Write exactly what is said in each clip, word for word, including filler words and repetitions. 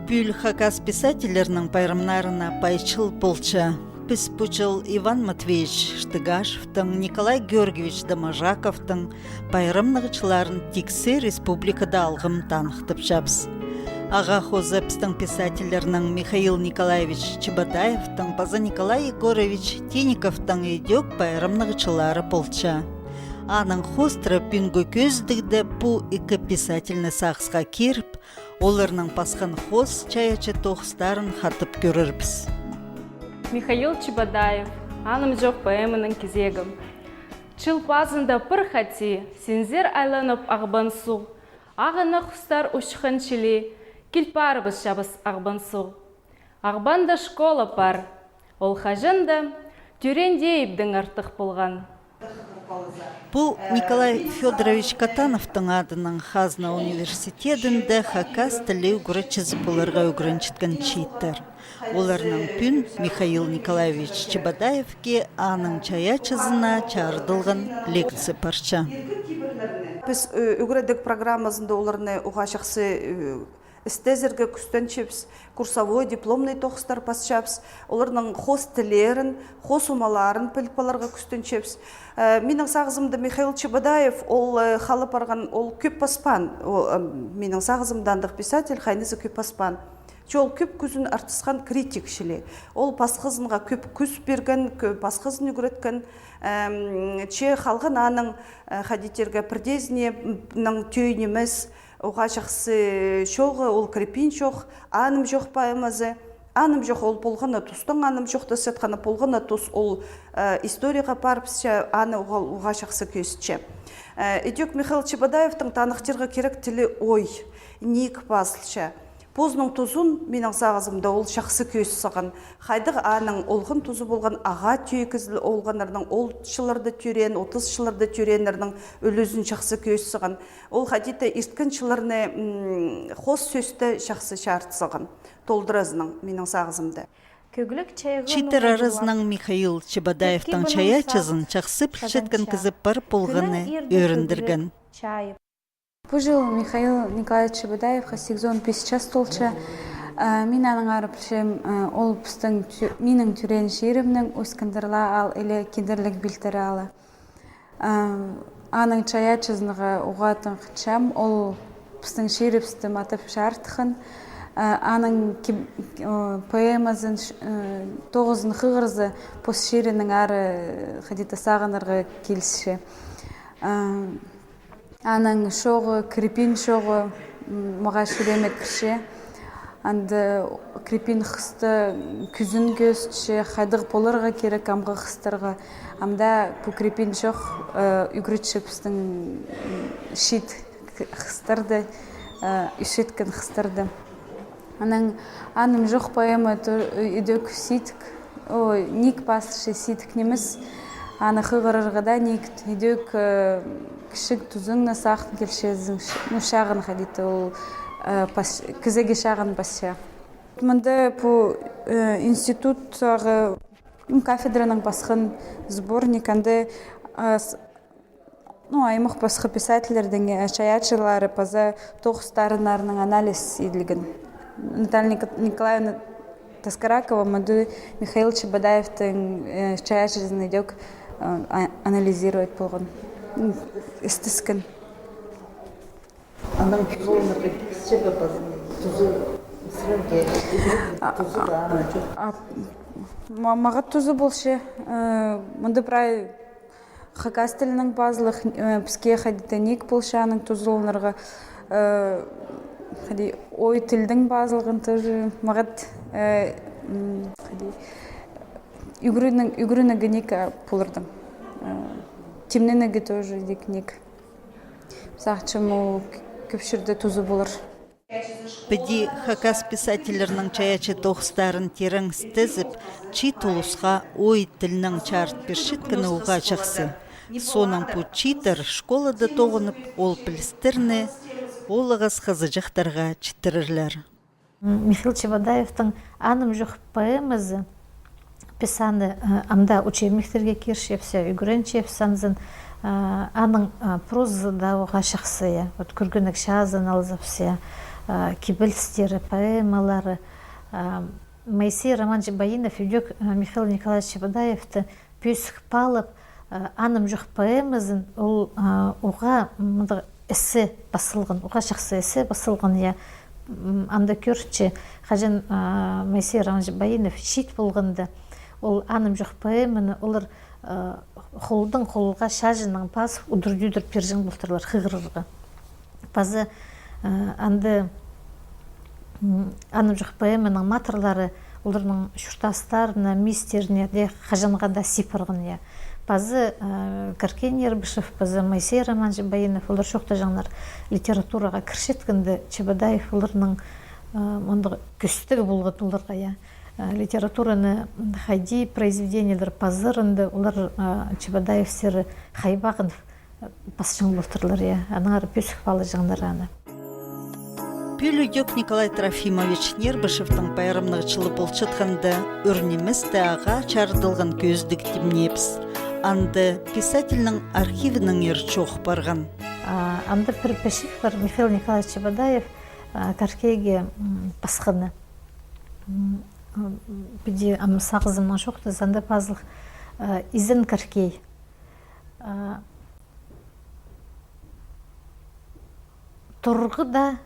Пӱӱл хакас писательлернің пайрамнарына пай чыл полча. Піс пу чыл Иван Матвеевич Штыгашевтің, Николай Георгиевич Доможаковтың пайрамнығ чылларын тиксі республикада алғым таныхтапчабыс. Ағаа хоза пістің писательлернің Михаил Николаевич Чебодаевтің паза Николай Егорович Тиниковтың идӧк пайрамнығ чыллары полча. Аның хоостыра пӱӱнгі кӧзідігде пу ікі писательні сағысха киріп, оларның пасхан хоос чайаачы тоғыстарын хатап кӧрербіс. Михаил Чебодаев, «Анымҷох» поэманың кизегі. Чыл пазында пір хати синзер айланып Ағбан суғ, ағынах хустар учхан чіли, кил парыбысчабыс Ағбан суғ. Ағбанда школа пар. Ол хаҷан даа тӧреен дее ибдең артых полған. Пу Николай Фёдорович Катановтың адынаң Хазна университедінде хакас тілі ӱгретчізі поларға ӱгренчеткен чииттер. Оларның пӱӱн Михаил Николаевич Чебодаевке, аның чайаачызына чарыдылған лекция парча. Піс, э, ӱгредіг программазында оларны уғаа чахсы, э, істезерге кӱстенчебіс, курсовой, дипломный тоғыстар пасчабыс, оларның хоос тіллерін, хоос омаларын піліп аларға кӱстенчебіс. Э, минің сағызымда Михаил Чебодаев, ол, э, хал парған, ол кӧп паспаан, о, э, минің сағызымда андағ писатель хайнызы кӧп паспаан. Че ол кӧп кӱзін артысхан критик чіли. Ол пасхазынға кӧп кӱс пирген, кӧ-, пасхазын ӱгреткен, эм, че халған аның, э, хайди тирге, пірдеезінең тӧӧй нимес, уғаа чахсы чоғы, ол «Кірепин чох», «Анымҷох» поэмазы. «Анымҷох» ол полған на тустаң, «Анымҷох» тасчатханы полған на тус, ол, э, историяға парыбысча, аны уғаа, уғаа чахсы кӧзітче. Э, идӧк Михаил Чебодаевтың, таныхтирға кирек, тілі ой, ниик пазылча. Позының тузын, минің сағызымда, ол чахсы кӧзіт салған. Хайдағ аның олған тузы полған, ағаа тӧӧй кізі олғаннарның, ол чылларда тӧреен, отыс чылларда тӧрееннернің ӱлӱзін чахсы кӧзіт салған. Ол хайди-да ирткен чылларны, м, хоос сӧсте чахсы чарыт салған. Толдыразынаң, минің сағызымда. Чииттер аразынаң Михаил Чебодаевтың чайаачызын чахсы пілчеткен кізі пар полғаны ӧріндірген. Пу чыл Михаил Николаевич Чебодаевха сигізон пис час толча. А, мин аннаңар пілчем, а, ол пістің тӧ-, минің тӧреен чирімнең, Усть-Кындырла аал, или Кіндірлік Пилтірі аалы. А, аның чайаачызынға уғаа тың хынчам, ол пістің чирібісті матап чарытхан. А, аның ким-, о, поэмазын, ш-, э, тоғызын хығырза, пос чирінең ары, э, хайди-да сағынарға килісче. А, аның чоғы, «Кірепин чоғы», м, мағаа чӱрееме кірче. Анда кірепин хыста кӱзін кӧзітче, хайдағ поларға кирек амғы хыстарға. Амды пу кірепин чох, э, ӱгретче пістің, м, чиит к-, хыстарды, э, ӧсчеткен хыстарды. Анаң «Анымҷох» поэма то-, идӧк сидік, о, ниик пазылча, сидік нимес. Аны хығырарға даа ниик, идӧк, э, кічіг тузыңны сағын килчезің, ш-, ну, чағын хайди-да ол, э, пас-, кізее чағын пасча. Мында пу, э, институттағы, м, кафедраның пасхан сборник, анда, э, с-, ну, аймах пасха писательлернің, э, чайаачылары паза тоғыстарынарның анализ иділген. Наталья Ник-, Николаевна Таскаракова мында Михаил Чебодаевтің, э, чайаачызын идӧк, э, а-, анализировать полған. М, істескен. Анаң тузы оларға килісче бе, паза тузы сірерге, а, тузы даа ана чох? А, ма-, мағаа тузы полча, э, мында прай хакас тілінең пазылығ, э, піске хайди-да ниик полча анаң тузы оларға, э, хайди ой тілдең пазылған тоже мағаа, э, м, хайди ӱгренерге, ӱгренерге ниик, а, поларның. Э, тимненерге тоже ниик, ниик. Сағынчам, ол кӧп чирде тузы полар. Піди хакас писательлернің чайаачы тоғыстарын тирең істезіп, чиит улусха ой тілнең чарыт пирчеткені уғаа чахсы. Соонаң пу чииттер школада тоғынып, ол пілістерні оолағас хызыҷахтарға читірерлер. Михаил Чебодаевтің «Анымҷох» поэмазы, піс аны, э, амды учебниктерге кирчебіс, ӱгренчебіс анзын, э, аның, э, прозазы даа уғаа чахсы, я. Вот кӧргеннең чазын алзабыс, я. а, кибелістері, поэмалары. А, Моисей Романович Баинов ідӧк, а, Михаил Николаевич Чебодаевты пӧзік паалап, а, «Анымҷох» поэмазын, ол, а, уғаа мындағ эссе пазылған, уғаа чахсы эссе пазылған, я. М, анда кӧрінче, хаҷан, а, Моисей Романович Баинов чиит полғанда, ол «Анымҷох» поэманы олар, а, холдаң холға, чаҷыннаң пазып, удур-тӧдір пирҷең полтырлар хығырарға. Паза, а, анда, м, «Анымҷох» поэманың матырлары оларның чуртастарына, мистеріне дее хаҷанға даа сибірген, я. Паза, а, Каркей Нербышев, паза Моисей Романович Баинов, олар чоохтаҷаңнар, литератураға кірчеткенде Чебодаев оларның, а, мындағ кӧстіг полған оларға, я. А, литератураны хайди произведениелер пазарында олар, а, Чебодаевтер хайбағын пасчаң полтырлар, я, аннаңар пӧзік паалаҷаңнар аны. Пӱӱл ідӧк Николай Трофимович Нербышевтің пайрамнығ чылы полчатханда, ӱр ниместе ағаа чарыдылған кӧзідіг тимнеебіс. Анда писательнің архивінеңер чоох парған. А, анда пір пічік пар, Михаил Николаевич Чебодаев, а, Каркейге, м, пасханы. М, м, піди ам сағызымнаң чоохтаза, анда пазылых, а, «Изен Каркей». А, «Турғыда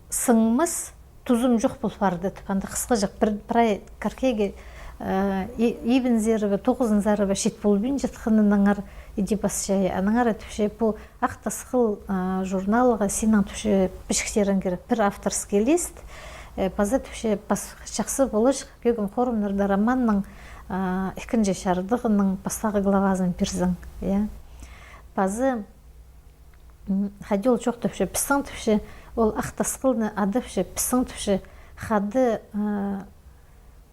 сыңмас тузым чох пол парды», тіп, анда хысхаҷах пір, прай Каркейге, э, и-, ибінзер бе, тоғызынзар ба чит полбинчатханынаңар иди пасча. Аннаңар тіпче, пу «Ах тасхыл», э, журналға синің, тіпче, пічіктерің кирек, пір авторский лист, э, паза, тіпче, пас-, чахсы полар, «Кӧгім хоорумнарда» романның, а, ікінҷі чардығының пастағы главазын пирзең, я. Паза, м, хайди ол чоохтапча, пістің, тіпче, ол «Ах тасхылны» адапча, пістің, тіпче, хада, а,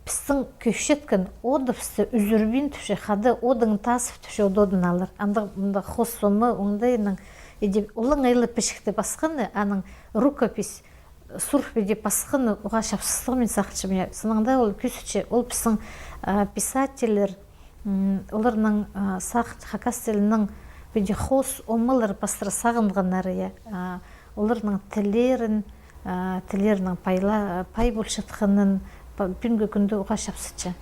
пістің кӧсчеткен одыбысты ӱзӱрбин, тіпче, хада одың тазып, тіпче, от одын алар. Андағ, мындағ хоос сомы оңдайынаң, иди, олаңай ла пічікті пасханы, аның рукопись сур піди пасханы уғаа чапсызығ, мин сағынчам, я. Сыннаң даа ол кӧзітче, ол пістің, а, писательлер, м, оларның, а, сағ-, хакас тілінің піди хоос омалар пастыра сағынғаннары, я. А, оларның тіллерін, а, тіллерінің пайла-, пай полчатханын па-, пӱӱнгі кӱнде уғаа чапсытча.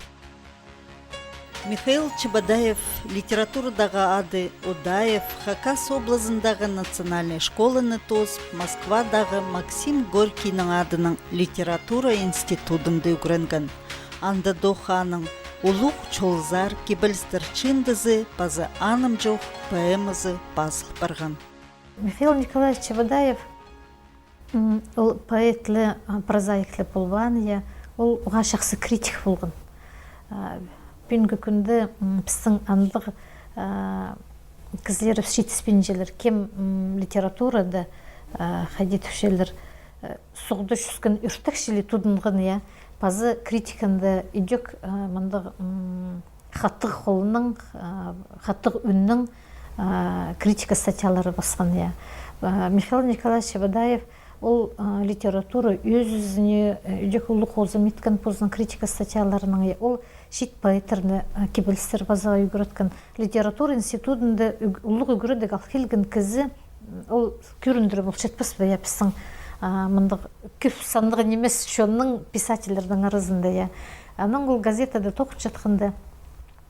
Михаил Чебодаев литературадағы ады Одаев Хакас облазындағы национальнай школаны тоозып, Москвадағы Максим Горькийнің адынаң литература институдында ӱгренген. Анда даа аның «Улуғ чолзар» кибелістер чыындызы паза «Анымҷох» поэмазы пазыл парған. Михаил Николаевич Чебодаев М, ол поэт ле, а, прозаик ле полбаан, я, ол уғаа чахсы критик полған. А, пӱӱнгі кӱнде, м, пістің андағ, а, кізілерібіс читіспинчелер, кем, м, литературада, а, хайди тіпчелер, э, суғда чӱскен ӧртекчі ле тудынған, я, паза критиканда ідӧк, а, мындағ, м, хатығ холнаң, а, хатығ ӱннең, а, критика статьялары пасхан, я. А, Михаил Николаевич Чебодаев, ол, а, литература ӧзізіне, э, ідӧк улуғ хозым иткен позының критика статьяларынаң, я. Ол чиит поэттерні, а, кибелістер пазарға ӱгреткен. Литература институдында ӱг-, улуғ ӱгредіг ал килген кізі, м, ол кӧріндіре полчатпас па, я, пістің, а, мындағ кӧп саннығ нимес чонның, писательлернің аразында, я. Анаң ол газетада тоғынчатханда,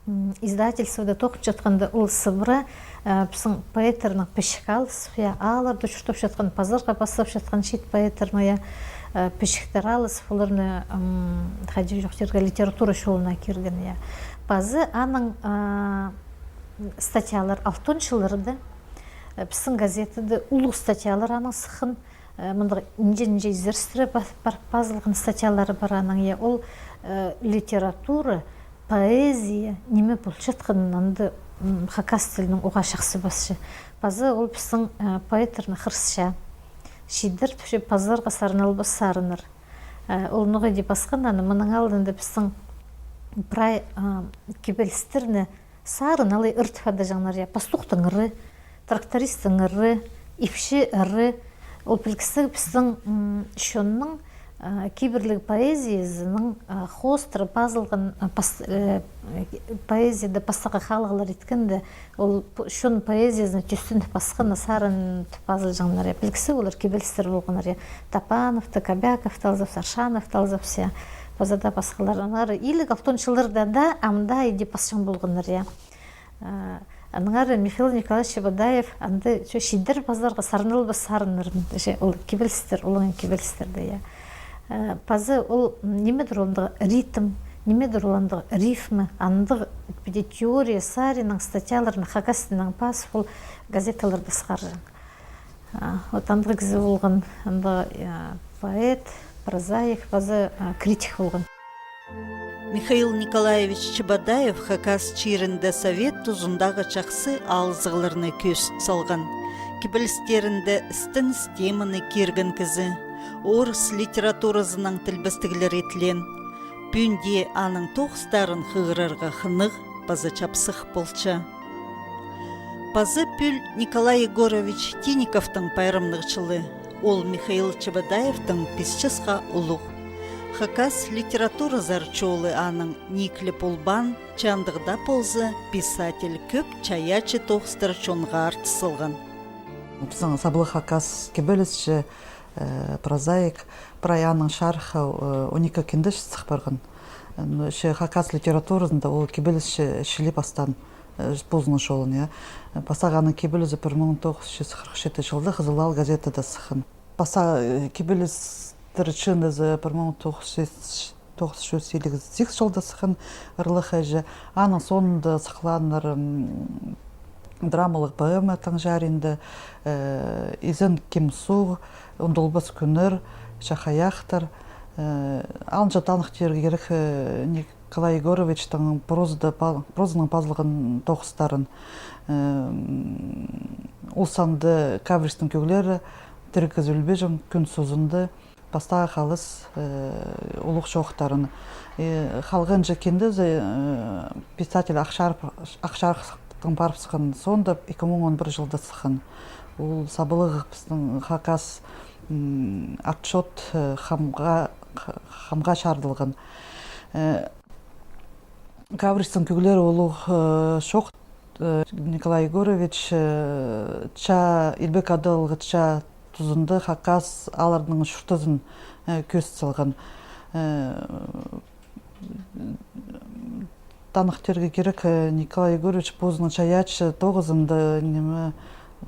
м, издательствода тоғынчатханда, ол сыбыра, э, пістің поэттернең пічік алысып, я, аалларда чуртапчатхан, пазарға пастапчатхан чиит поэттернең, я, э, пічіктер алысып, оларны, м, хайди чоохтирға, литература чолына кирген, я. Пазы аның, а, статьялар алтон чылларда, э, пістің газетада улуғ статьялар аның сыххан, э, мындағ инҷе-инҷе изерістіре па-, пар-, пазылған статьялары пар аның, я. Ол, э, литература, поэзия ниме полчатханын анда, м, хакас тілінең уғаа чахсы пасча. Пазы ол пістің, э, поэттерні хырысча. Чииттер, тіпче, пазарға сарналбас сарыннар. Э, ол ноға иди пасхан аны, мының алнында пістің прай, э, кибелістерні сарын алай ыртып адаҷаңнар, я, пастухтың ыры, трактористтің ыры, ипчі ыры. Ол пілдістіг пістің, м, чонның, А, кибірліг поэзиязының, а, хоостыра пазылған, а, пас-, э, поэзияда пастағы халығлар иткенде, ол п-, чон поэзиязына тӧстеніп пасханы сарын тіп пазылҷаңнар, я. Пілдіксі, олар кибелістер полғаннар, я. Топановты, Кобяковты алзабыс, Аршановты алзабыс, я. Паза даа пасхалар. Аннаңар илиг алтон чылларда даа, ам даа иди пасчаң полғаннар, я. А, аннаңар Михаил Николаевич Чебодаев анда чо чидер пазарға сарнал пас сарыннарын, че ол кибелістер, олаңай кибелістерде, я. А, паза ол, м, нимедір ол андағ ритм, нимедір ол андағ рифма, андағ піди теория саринаң статьяларын хакас тілінең пазып, ол газеталарда сығарҷаң. А, вот андағ кізі полған, андағ, а, поэт, прозаик, паза, а, критик полған. Михаил Николаевич Чебодаев Хакас чирінде совет тузындағы чахсы алызығларны кӧзіт салған. Кибелістерінде істеніс теманы кирген кізі, орыс литературазынаң тілбестіглер итлеен. Пӱӱнде аның тоғыстарын хығырарға хынығ паза чапсых полча. Паза пӱӱл Николай Егорович Тиниковтың пайрамнығ чылы. Ол Михаил Чебодаевтің пис часха улуғ. Хакас литературазар чолы аның нииклеп полбаан, че андағ даа полза, писатель кӧп чайаачы тоғыстар чонға артыс салған. Пістің саблығ хакас кибелісчі, э, прозаик, прай аның чарыхха, э, он ікі кинде сых парған. Э, ну, че хакас литературазында ол кибелісчі чіли пастаан, э, позының чолын, я. Пастағы аның кибелізі пір муң тоғыс чӱс хырых читі чылда «Хызыл аал» газетада сыххан. Пастағы, э, кибелістер чыындызы пір муң тоғыс чӱс, тоғыс чӱс илиг сигіс чылда сыххан «Ырлығ іҷе». Аның соонда сыхханнар, м, драмалығ поэма «Таң чарыйында», э, «Изен ким суғ», «Ундулбас кӱннер», «Чахайахтар». Э, алынҷа таныхтирға кирек, э, Николай Егоровичтің прозада па-, прозанаң пазылған тоғыстарын. Э, м, ол санда «Кавристың кӧглері», «Тіріг кізі ӱлбеҷең», «Кӱн сузынды», «Пастағы халыс», э, улуғ чоохтарын. Э, халғанҷы киндезі, э, писатель Ах чарых, Ах чарыхтаң парыбысхан соонда ікі муң он пір чылда сыххан. Ол саблығ пістің хакас, м, отчёт, э, хамға, х-, хамға чарыдылған. Э, «Кавристың кӧглері» улуғ, э, чоох, э, Николай Егорович, э, чаа, илбек адалығ чаа тузында хакас аалларының чуртазын, э, кӧзіт салған. Э, таныхтирға кирек, э, Николай Егорович позының чайаачы тоғызында, ниме,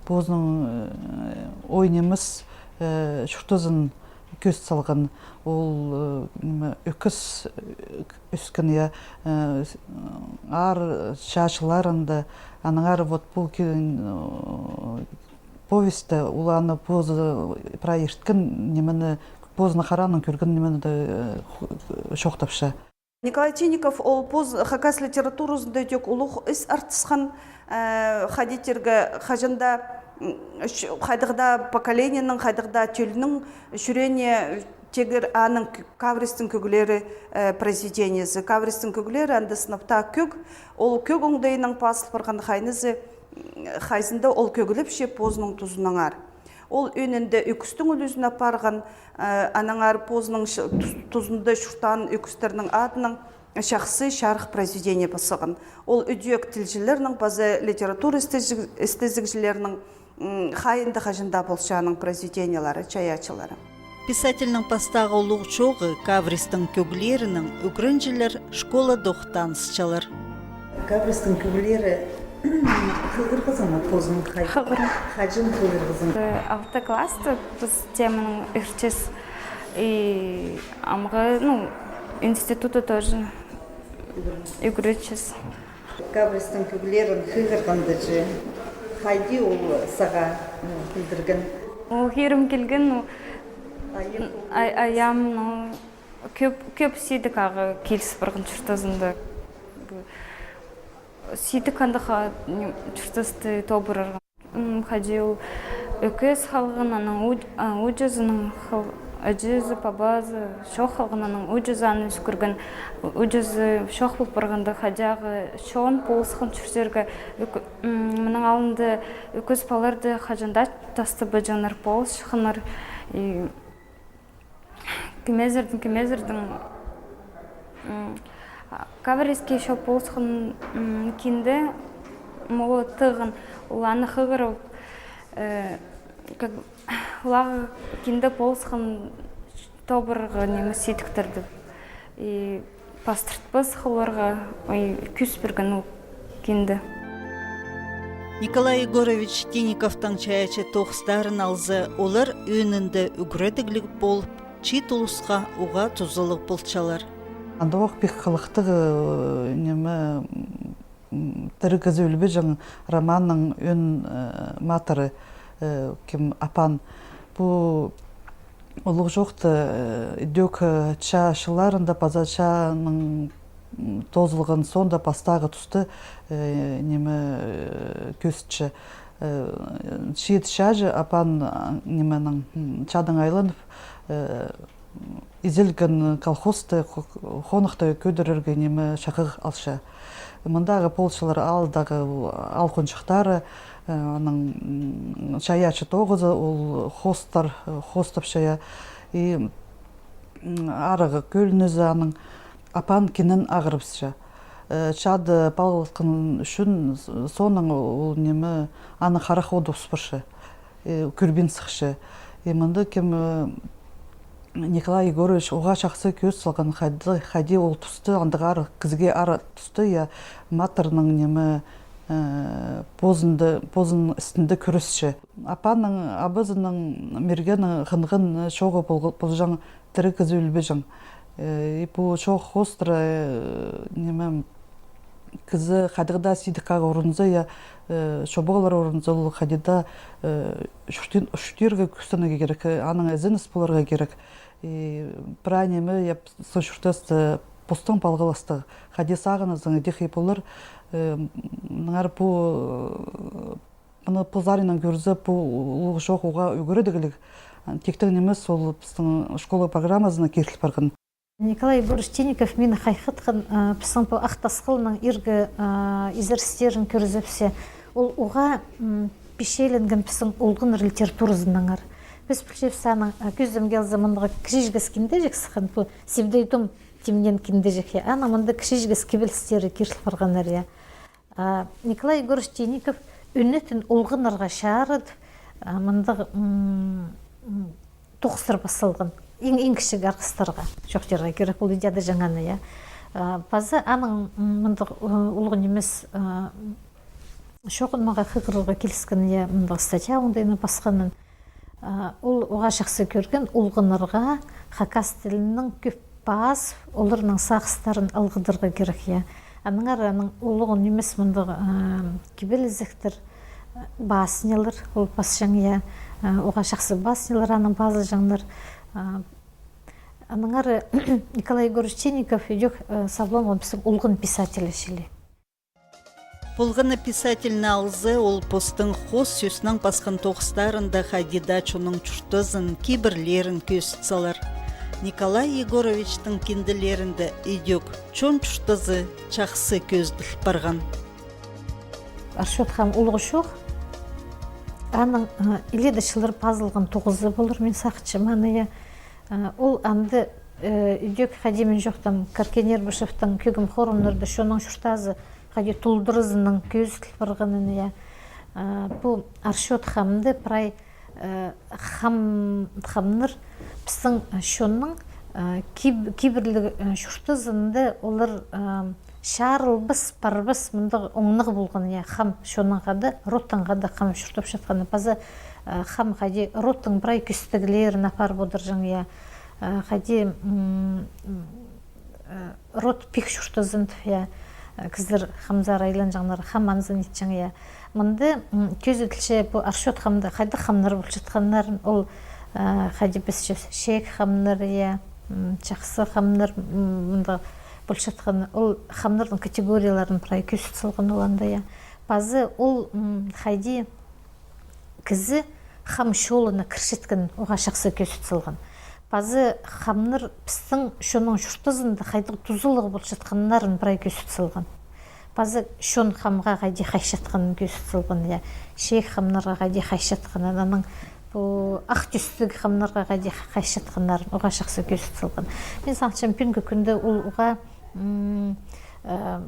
позының, э, ой нимес, э, чуртазын кӧзіт салған. Ол, э, ниме, ӧкіс, э, ӧскен, я, э, с-, аар чааҷыларында, аннаңар вот пу ки-, э, повестьте ол аны позы прай ирткен нимені, позының хараанаң кӧрген нимені дее, э, ху-, чоохтапча. Николай Тиников ол поз-, хакас литературазында тӧӧк улуғ іс артысхан, э, хайди тирге, хаҷан даа, м, ч-, хайдағ даа поколениенің, хайдағ даа тӧлнің чӱреене тигер аның к-, «Кавристың кӧглері», э, произведениезі. «Кавристың кӧглері» анда сынап таа кӧг, ол кӧг оңдайынаң пазыл парған хайнызы, м, хайзында ол кӧглепче позының тузынаңар. Ол ӧӧнінде ӧкістің ӱлӱзін апарған, э, аннаңар позының ш-, тус-, тузында чуртаан ӧкістернің адынаң чахсы чарых произведение пасхан. Ол ідӧк тілҷілернің, паза литература істезіг-, істезігҷілернің, м, хайиинда хаҷан даа полча аның произведениелері, чайаачылары. Писательнің пастағы улуғ чооғы «Кавристың кӧглерінең» ӱгренҷілер школадох танысчалар. «Кавристың кӧглері» хығырғазың ма позың? Хай-, хығырам. Хаҷан хығырғазың? Э, алты класста піс теманаң иртчес. И амғы, ну, институтта тоже ӱгретчес. «Кавристың кӧглерін» хығырғанда че, хайди ол сағаа, ну, пілдірген? Ол хирім килген, ну, ай-, айам, ну, кӧп, кӧп сидік ағаа киліс парған чуртазында. Сидік андағ, а, ниме, чуртасты толдырарға. М, хайди ол ӧкіс халған, аның у-, а, ууҷазының хал-, іҷезі, пабазы чох халған, аның ууҷазы аны ӧскірген, ууҷазы чох пол парғанда, хайди ағаа чон полысхан чӧрчерге, ӧк-, м, мының алнында ӧкіс палаларды хаҷан даа тастабаҷаңнар, полысчатханнар. И Кӧмезердең, кӧмезердең, м, а, кавриске чоп полысхан, м, кинде, мола тығын, ол аны хығырып, э, как, олағы кинде полысхан тобырға ниме сидіктірді. И пастыртпас оларға, ой, кӱс пирген ол кинде. Николай Егорович Тиниковтың чайаачы тоғыстарын алза, олар ӧӧнінде ӱгредігліг полып, чиит улусха уғаа тузалығ полчалар. Андох пик хылыхтығ, э, ниме, м, «Тірі кізі ӱлбеҷең» романның ӧӧн, э, матыры, э, кем, апан. Пу улуғ чоохты, э, ідӧк, э, чаа чылларында паза чааның, м, тоозылған соонда пастағы туста, э, ниме, э, кӧзітче. Э, чиит чааҷы апан, а, нименің, м, чаадаң айланып, э, изелген колхозты, хо-, хонахты кӧдірерге ниме чахығ алча. Мындағы полчалар аалдағы аал хонҷыхтары, э, аның, м, чайаачы тоғызы, ол хоостар, э, хоостапча, я. И, м, арығы кӧлінізі аның, апан кинін ағырыбысча. Э, чаады палғалатхан ӱчӱн с-, соонаң ол ниме, аны харах одырыбысча. Э, кӧрбин сыхча. И мында кем, э, Николай Егорович уғаа чахсы кӧзіт салған хайди, хайди ол тусты, андағ аар, кізіге аар тусты, я, матырның ниме, э, позында, позының істінде кӧрісче. Апаның, абазының мергені хынған чооғы пол-, полҷаң, «Тірі кізі ӱлбеҷең». Э, и пу чоох хоостыра, э, ниме, кізі хайдағ даа сидік ағаа урунза, я, э, чобағлар урунза, ол хайди даа, э, чуртин-, чуртирға кӱстенерге кирек, э, анаң ізеніс поларға кирек. И прай ниме, я, пістің чуртаста постың палғалыстығ, хайди сағынзаң, идӧк и полар, э, наңар пу, э, Мыны пу саринаң кӧрзе, пу улуғ чоох уғаа ӱгредігліг. Тиктең нимес, ол пістің школа программазына киріл парған. Николай Егорович Тиников мині хайхатхан, а, пістің пу Ах Тасхылның иргі, а, изерістерін кӧрзебіс, ол уғаа, м, пичееленген пістің олғаннар литературазынаңар. Піс пілчебіс аның, а, кӧзідімге алза, мындағ кічіҷек киндеҷек сыххан, пу «Сибдей Том» тимнеен киндеҷек, я. Аның мында кічіҷек кибелістері киріл парғаннар, я. А, Николай Егорович Тиников ӱнетін олғаннарға чарыт, а, мындағ, м, м, тоғыстар пас салған. Иң, иң кічіг арғыстарға, чоохтирға кирек, ол идеяда чаңаны, я. А, паза аның, м, мындағ, э, улуғ нимес, а, чоғын мағаа хығырарға киліскен, я, мындағ статья оңдайына пасханын. А, ол уғаа чахсы кӧрген олғаннарға хакас тілінең кӧп пазып, оларның сағыстарын алғыдарға кирек, я. Аннаңар аның улуғ нимес мындағ, а, кибелізектер, а, баснялар, ол пасчаң, я, а, уғаа чахсы баснялар аның пазылҷаңнар. А, аннаңар Николай Егорович Тиников идӧк, а, сабланған пістің олған писатель чіли. Полған на писательні алза, ол постың хоос сӧснең пасхан тоғыстарында хайди даа чонның чуртазын, кибірлерін кӧзіт салар. Николай Егоровичтің кинделерінде идӧк чон чуртазы чахсы кӧзіділ парған. «Арчот хам» улуғ чоох. Аның, а, илееде чыллар пазылған тоғызы полар, мин сағынчам аны, я. А, ол анда, э, идӧк хайди мин чоохтаам, Каркен Эрбышевтің «Кӧгім хорамнарда чонның чуртазы» хайди толдыразынаң кӧзіділ парғанын, я. А, пу «Арчот хамда» прай, э, хам, хамнар пістің чонның, э, киб-, кибірліг, э, чуртазында олар, э, чарылбас, парбас, мындағ оңнағ полған, я, хам чоннаң хада, родтаң хада хам чуртапчатхан. Паза, э, хам хайди родтың прай кӧстеглерін апарып одырҷаң, я. Э, хайди, м, м, э, род пик чуртазын тіп, я, э, кізілер хамзар айланҷаңнар, хам анзын итчең, я. Мында, м, кӧзіділче пу «Арчот хамда» хайдағ хамнар полчатханнарын, ол, э, хайди піс чіс-, чеек хамнар, я, м, чахсы хамнар, м, мында полчатхан, ол хамнардың категорияларын прай кӧзіт салған ол анда, я. Паза ол, м, хайди кізі хам чолына кірчеткенін уғаа чахсы кӧзіт салған. Паза хамнар пістің чонның чуртазында хайдағ тузалығ полчатханнарын прай кӧзіт салған. Паза чон хамға хайди хайчатханын кӧзіт салған, я. Чеек хамнарға хайди хайчатханын, аның Пу ах тӱстіг хымнарға хайди хайчатханнарын уғаа чахсы кӧзіт салған. Мин сағынчам, пӱӱнгі кӱнде ол уғаа, м, э,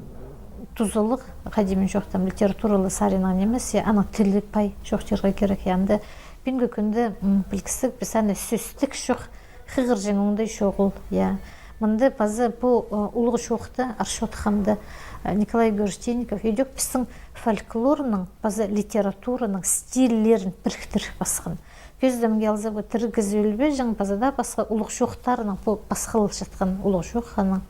тузалығ, хайди мин чоохтаам, литературалы саринаң нимес, я, аның тілі пай, чоохтирға кирек, я, анда пӱӱнгі кӱнде, м, пілдістіг, піс аны сӧстіг чох хығырҷаң оңдай чоғыл, я. Мында паза пу, э, улуғ чоохта, Арчоты хамда, э, Николай Егорович Тинников идӧк пістің фольклорның паза литератураның стильлерін піріктір пасхан. Кӧзідімге алза, пу «Тірі кізі ӧлбеҷең» паза даа пасха улуғ чоохтарының пу пасхалалчатхан улуғ чоохтарының.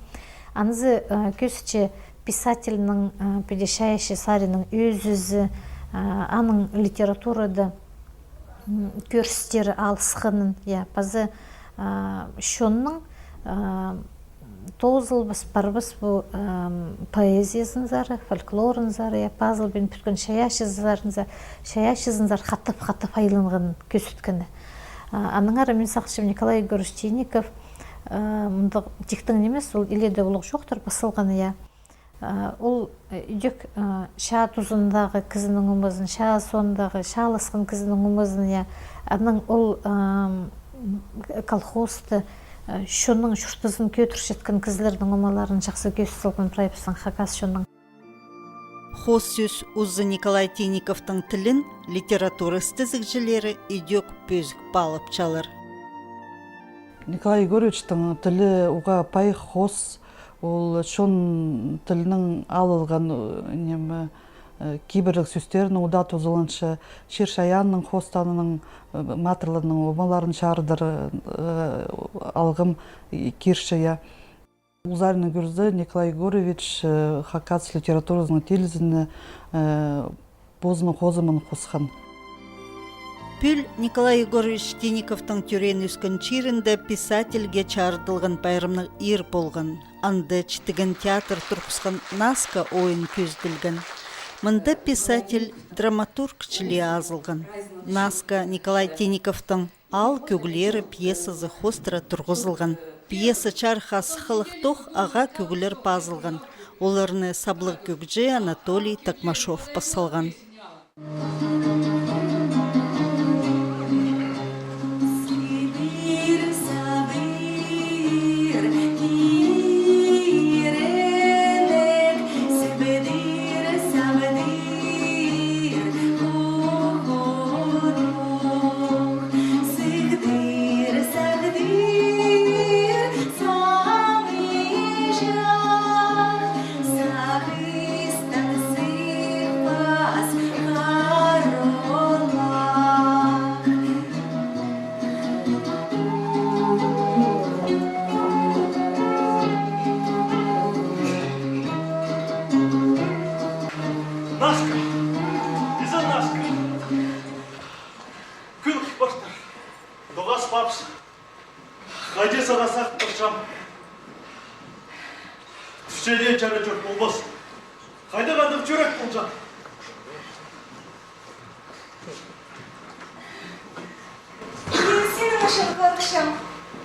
Анзы, э, кӧзітче писательнің, э, піди чайаачы саринаң ӧзізі, э, аның литературада, м, кӧрістері алысханын, я, паза, э, чонның, э, тоозылбас, парбас пу, эм, поэзиязынзар, фольклорынзар, я, пазылбин пӱткен чайаачызынзар, чайаачызынзар хатап-хатап айланғанын кӧзіткені. А, аннаңар мин сағынчам, Николай Егорович Тинников, э, мындағ тиктең нимес, ол илееде улуғ чоохтар пас салған, я. Э, ол, э, идӧк, э, чаа тузындағы кізінің омазын, чаа соондағы, чааласхан кізінің омазын, я, анаң ол, эм, колхозты, э, чонның чуртазын кӧдірчеткен кізілернің омаларын чахсы кӧзіт салған прай пістің хакас чонның. Хоос сӧс узы Николай Тинниковтың тілін литература істезігҷілері идӧк пӧзік паалапчалар. Николай Егоровичтің тілі уғаа пай, хоос, ол чон тілінең алылған, э, ниме, э, кибірліг сӧстерін удаа тузаланча, чир-чайаанның хоостарының, э, матырларының омаларын чарыдар, э, алғым кирче, я. Ол саринаң кӧрзе, Николай Егорович, э, хакас литературазының тилізіне, э, позының хозымын хосхан. Пӱӱл Николай Егорович Тинниковтың тӧреен-ӧскен чирінде писательге чарыдылған пайрамнығ иир полған. Анда читіген театр турғысхан «Наска» ойын кӧзіділген. Мында писатель драматург чіли азылған. «Наска» Николай Тинниковтың «Аал кӧглері» пьесазы хоостыра турғызылған. Пьеса чарыхха сыххалахтох ағаа кӧглер пазылған. Оларны саблығ кӧгҷі Анатолий Токмашов пас салған. Наска! Изен, Наска! Кӱн хыпартыр. Тоғас папс. Хайди сағаа сағыптырчам. Тӱсчедең чарыт чӧр полбас. Хайдағ андағ чӱрек полҷаң. Мин синің ӱчӱн хылыпчам.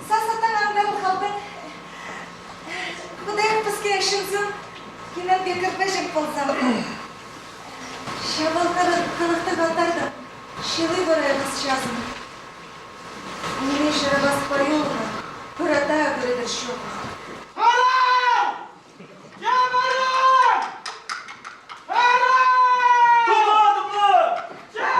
Сас атаң аңдарыл халбаң. Худай піске ӱчӱнзін киненге кірбеҷең ползам. Чабал хылыхтығ аттардаң чылай парай пасчазың. Ниме чарабас пай олғыр, пір атаа кӧрер чох. Ара! Чабарар! Ара! Тудадым ла! Ча!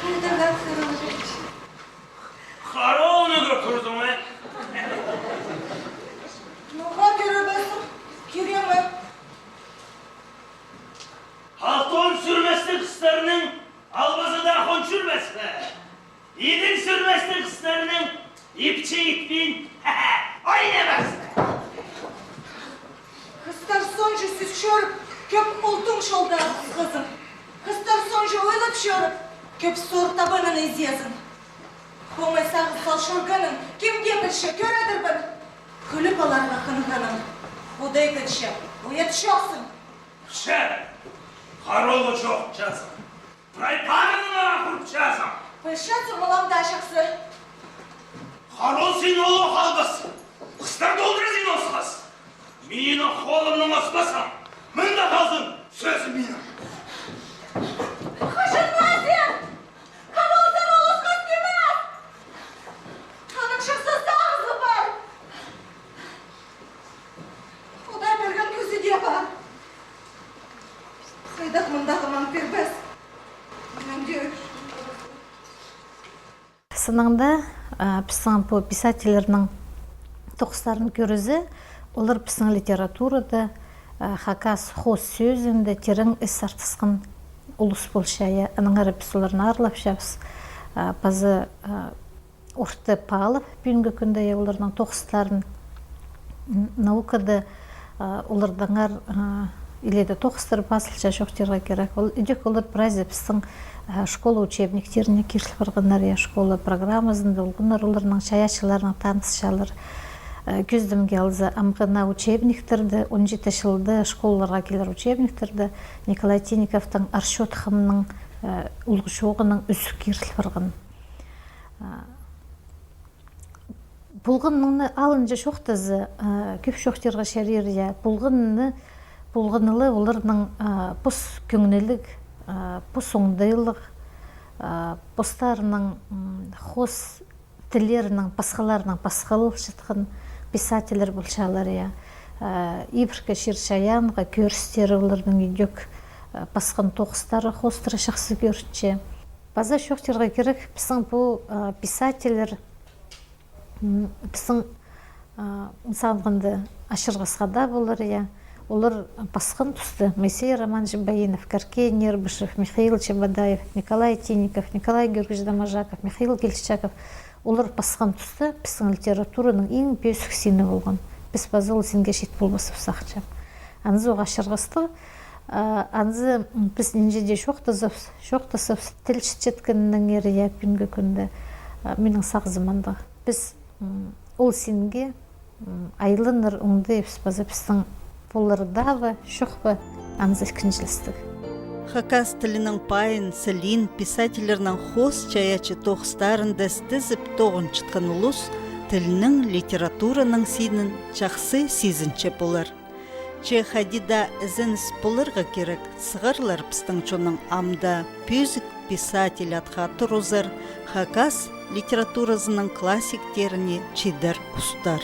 Хайдағ ат хырылып иртче? Харауны кӧп кӧрзің ме? Ноға кӧрбеспін, кӧрем. Алтон сӱрместіг хыстарның албазы даа хон чӧрбес пе? Идін сӱрместіг хыстарның ипчі итпин ойнабас пе? Хыстар сонҷа сӧс чӧріп, кӧп ултуң чолда хызын. Хыстар сонҷа ойлап чӧріп, кӧп сор табанын изезін. Оңай сағыс сал чӧргенін кем дее пілче, кӧредірбін. Кӱліп аларға хынғаның Худай пілче, уят чохсың. Че, харолы чох чазың. Прай парыңа хурчазың. Пілчезің, ол ам даа чахсы. Харол син олох албас. Хыстар толдыра син осхас. Минің холымнаң оспассың, мында халзын сӧзім минің. Хаҷанмазың! Харол сағаа осхас нимес! Аның чахсы сағызы пар. Худай пирген кӱзі дее пар. Хайдағ мындағы маң пирбес. Мин дее. Сынында, а, пістің пу писательлернің тоғыстарын кӧрзе, олар пістің литературада, а, хакас хоос сӧзінде тирең ис артысхан улус полча, я. Аннаңар піс оларны аарлапчабыс, а, паза, а, орта паалап пӱӱнгі кӱнде, я, оларның тоғыстарын. М, наукада, а, олардаңар, а, илееде тоғыстар пазылча, чоохтирға кирек. Ол, идӧк олар прайзы пістің, а, школа учебниктеріне киріл парғаннар, я, школа программазында олғаннар, оларның чайаачыларынаң танысчалар. А, кӧзідімге алза, амғы наа учебниктерде, он читі чылда школаларға килер учебниктерде Николай Тиниковтың «Арчоот хымның», а, улуғ чооғынаң ӱзӱк киріл парған. А, полғанны алынҷа чоохтаза, а, кӧп чоохтирға чарир, я. Полғанны, полғаны ла оларның, а, пос кӧңніліг, а, пос оңдайлығ, а, постарының, м, хоос тіллерінең пасхаларынаң пасхалалчатхан писательлер полчалар, я. А, ибіркі чир-чайаанға кӧрістері оларның идӧк, а, пасхан тоғыстары хоостыра чахсы кӧрінче. Паза чоохтирға кирек, пістің пу, а, писательлер, м, пістің, а, ынсанғанда Ачырғасха даа полар, я. Олар пасхан туста Моисей Романович Баинов, Коркей Нербышев, Михаил Чебодаев, Николай Тиников, Николай Георгиевич Доможаков, Михаил Кильчичаков, олар пасхан туста пістің литератураның иң пӧзік сині полған. Піс паза ол синге чит полбаспыс, сағынчам. Анзы ох ачырғастығ, а, анзы, м, піс нинҷе дее чоохтазабыс, чоохтазабыс, тіл чітчеткенінеңер, я, пӱӱнгі кӱнде, а, минің сағызым андағ. Піс, м, ол синге, м, айланар оңдайбыс паза пістің полар даа ба, чох па, анзы ікінҷілестіг. Хакас тілінің пайын, сілиин писательлернің хоос чайаачы тоғыстарында істезіп тоғынчатхан улус тілнің, литератураның синін чахсы сизінче полар. Че хайди даа ізеніс поларға кирек, сығарлар пістің чонның ам даа пӧзік писатель атха турғызар хакас литературазының классиктеріне чидер устар.